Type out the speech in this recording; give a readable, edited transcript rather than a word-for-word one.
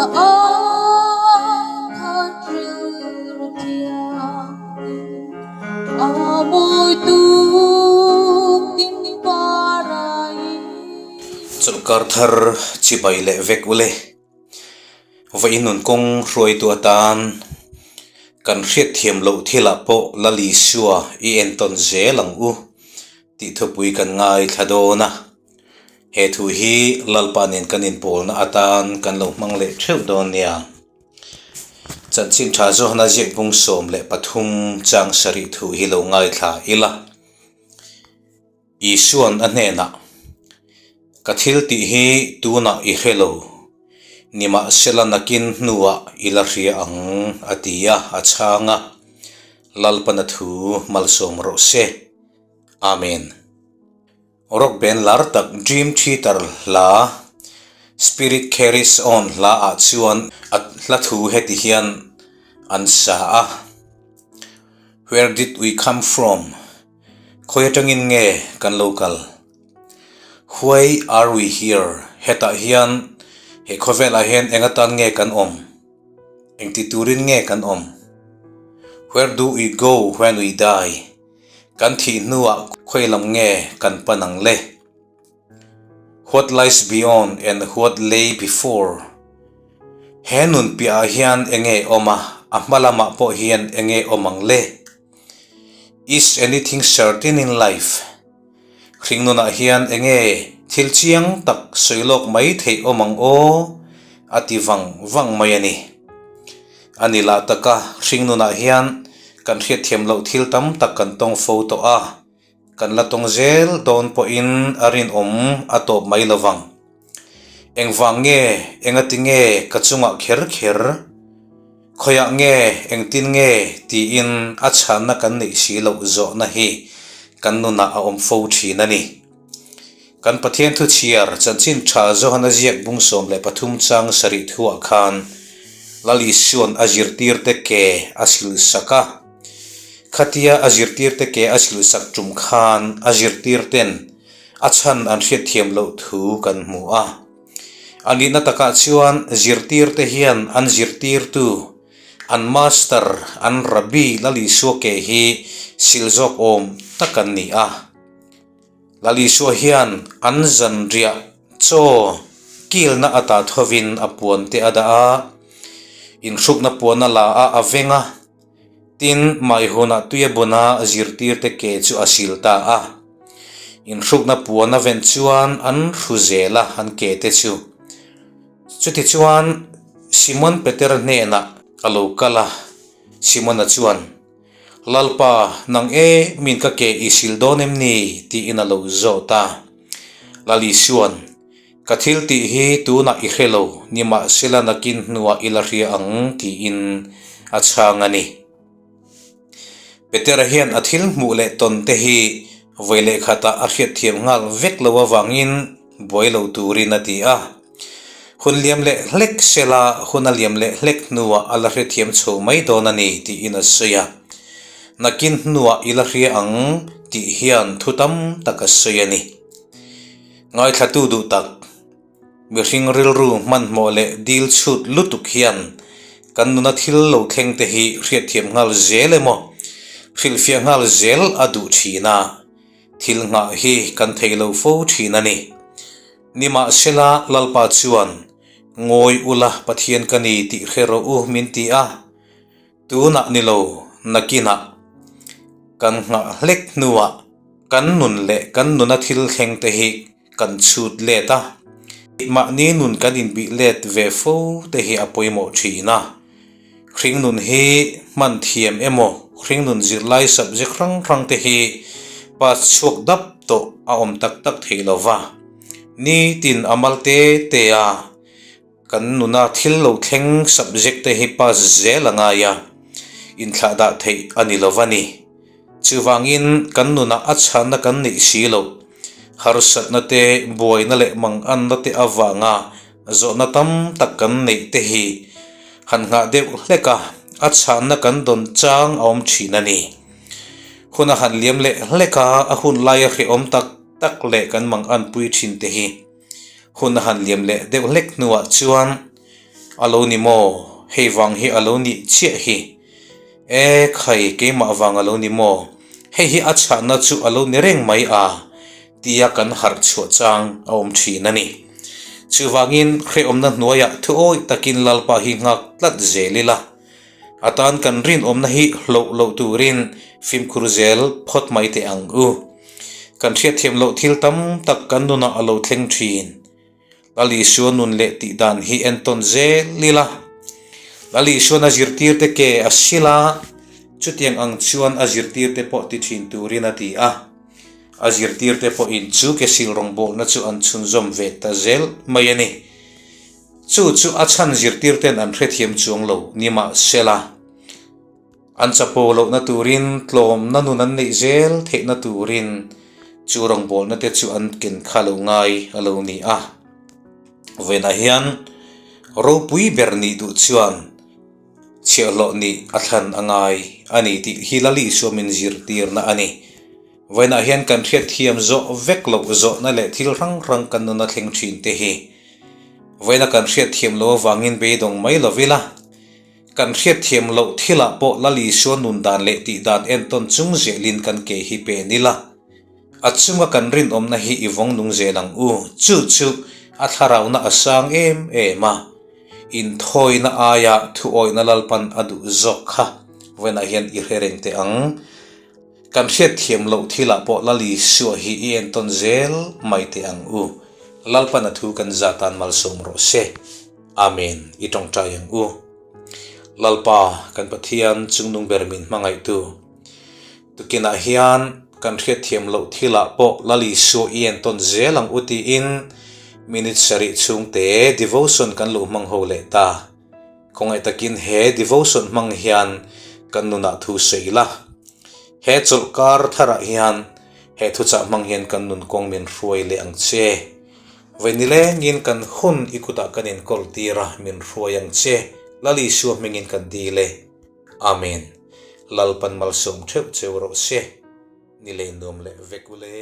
Na ai khan rilru thianghlim a mawi tuk ding parai. Chawlhkar thar chibai leh vek ule. Vawiin nun kawng hruaitu atan kan hriatthiam loh thilah pawh Lal Isua i entawn zel ang u tih thupui kan ngaithla dawn a. He thu hi Lalpa nen kan inpawlna atan kan lo hmang leh theuh dawn nia. Chanchin tha Johana ziak bung 13 chang sarih thu hi lo ngaithla ila. Isua'n a hnenah, Ka thil tih hi tunah i hre lo, nimahsela nakin hnuah i la hria ang, a ti a, a chhang a. Lalpana thu malsawm rawh se. Amen. Rock band lar tak Dream Theater hla Spirit Carries On hla ah chuan a hla thu heti hian an sa a, Where did we come from? Khawi atangin nge kan lo kal? Why are we here? Hetah hian, he khawvelah hian eng atan nge kan awm? Engti turin nge kan awm? Where do we go when we die? Kan thih hnuah khawi lam nge kan pan ang le? What lies beyond and what lay before? He nun piahah hian enge awm a, a hma lamah pawh hian enge awm ang le? Is anything certain in life? Hringnunah hian enge thil chiang tak sawi lawk mai theih awm ang aw? A ti vang vang mai a ni. A ni lah taka hringnunah hian kan hriatthiam loh thil tam tak kan tawng fo tawh a. Kan la tawng zel dawn pawhin a rinawm a tawp mai lo vang. Engvang nge, engati nge ka chungah kher kher? Khawiah nge, engtin nge tiin a chhanna kan neih si loh zawhna hi kan nunah a awm fo thin a ni. Kan Pathian thuchhiar chanchin tha Johana ziak bung 13 chang sarih thuah khan Lal Isua'n a zirtirte ke a silsak a. Khatia a zirtirte ke a silsak tum khan a zirtirten a chhan an hriatthiam loh thu kan hmu a. A nihna takah chuan zirtirte hian an zirtirtu, an master, an rabbi Lal Isua ke hi sil zawk awm tak an ni a. Lal Isua hian an zanriah chaw kilna ata thovin a puante a dah a, inhrukna puan a la a, a veng a. Tin, mai hunah tuia buna zirtirte ke chu a sil ta a. Inhrukna puan a ven chuan an hru zel a an ke te chu. Chutichuan, Simon Peter hnenah a lo kal a, Simona chuan, Lalpa, nang e min ka ke i sil dawn em ni? tiin a lo zawt a. Lal Isua'n, Ka thil tih hi tunah i hre lo, nimahsela nakin hnuah i la hria ang, tiin a chhang a ni. Petera hian a thil hmuh leh tawn te hi vawi leh khatah a hriatthiam nghal vek lo avangin buai lo turin a ti a. Hun liam leh hlek sela hun a liam leh hlek hnuah a la hrethiam chho mai dawn a ni, tiin a sawi a. Nakin hnuah i la hria ang, tih hian thu tam tak a sawi a ni. Ngaithlatu duh tak, mihring rilru hmanhmawh leh dil chhut lutuk hian kan nuna thil lo thleng te hi hriatthiam nghal zel emaw, hrilhfiah nghal zel a duh thin a, thil nghah hi kan thei lo fo thin a ni. Nimahsela Lalpa chuan, Ngawi ula Pathian ka ni tih hre rawh u min ti a, Tunah ni lo, nakinah kan nghah hlek hnuah kan nun leh kan nuna thil thleng te hi kan chhut let a, mahni nun kan inbih let ve fo te hi a pawimawh thin a. Hringnun hi hman thiam emaw hringnun zirlai subject hrang hrang te hi pass chhuak dap tawh a awm tak tak thei lo va, nitin a mal te te a. Kan nuna thil lo thleng subject te hi pass zel a ngai a, inthlah dah theih a ni lo va ni. Chuvangin kan nunah a chhanna kan neih si loh, harsatna te, buaina leh manganna te avanga zawhna tam tak kan neih te hi han nghah deuh hlek a, a chhanna kan dawn chang a awm thin a ni. Hun a han liam leh hlek a, a hun laia hrehawm tak tak leh kan manganpui thin te hi. Hun a han liam leh deuh hlek hnuah chuan A lo ni maw? Hei vang hi a lo nih chiah hi. E khai, keimah vang a lo ni maw? Hei hi a chhahna chu a lo ni reng mai a, tia kan harh chhuah chang a awm thin a ni. Chuvangin, hrehawmna hnuaiah thuawi takin Lalpa hi nghak tlat zel ila, a tan kan rinawmna hi hloh loh turin fimkhur zel phawt mai teh ang u. Kan hriatthiam loh thil tam tak kan nunah a lo thleng thin. Lal Isua nun leh tih dan hi entawn zel ila. Lal Isuan a zirtirte ke a sil a, chutiang ang chuan a zirtirte pawh ti thin turin a ti a. A zirtirte pawhin chu ke sil rawngbawlna chu an chhunzawm ve ta zel mai a ni. Chu chu a chhan zirtirten an hrethiam chuang lo nimahsela. An chapo lohna turin tlawmna nun an neih zel theihna turin chu rawngbawlna te chu an ken kha lo ngai a lo ni a. Vawiinah hian ropui ber nih duh chuan chhiahhlawh nih a thlan a ngai a ni tih hi Lali Isua min zirtirna a ni. Vawiinah hian kan hriatthiam zawh vek loh zawhna leh thil hrang hrang kan nuna thleng thin te hi vawiina kan hriatthiam loh avangin beidawng mai lo ila. Kan hriatthiam loh thilah pawh Lal Isua nun dan leh tih dan entawn chung zelin kan ke hi pen ila, a chunga kan rinawmna hi i vawng nung zel ang u. Chu chu a thlarauna a sang em em a, inthawina aia thuawihna Lalpan a duh zawk kha vawiinah hian i hre reng teh ang. Kan hriatthiam loh thilah pawh Lal Isua hi i entawn zel mai teh ang u. Lalpan a thu kan zatan malsawm rawh se. Amen, i tawngtai ang u. Lalpa, kan Pathian chungnung ber min hmangaihtu. Tukinah hian kan hriatthiam loh thilah pawh Lal Isua i entawn zel ang u tiin minute sarih chhungte devotion kan lo hmang ho leh ta. Khawngaih takin he devotion hmang hian kan nunah thu sawi ila. He chawlhkar tharah hian he thuchah hmang hian kan nun kawng min hruai leh ang che. Vawi nilengin kan hun i kutah kan inkawl tir a, min hruai ang che, Lal Isua hmingin kan dil e. Amen. Lalpan malsawm theuh cheu rawh se. Ni lei nuam leh vek ule.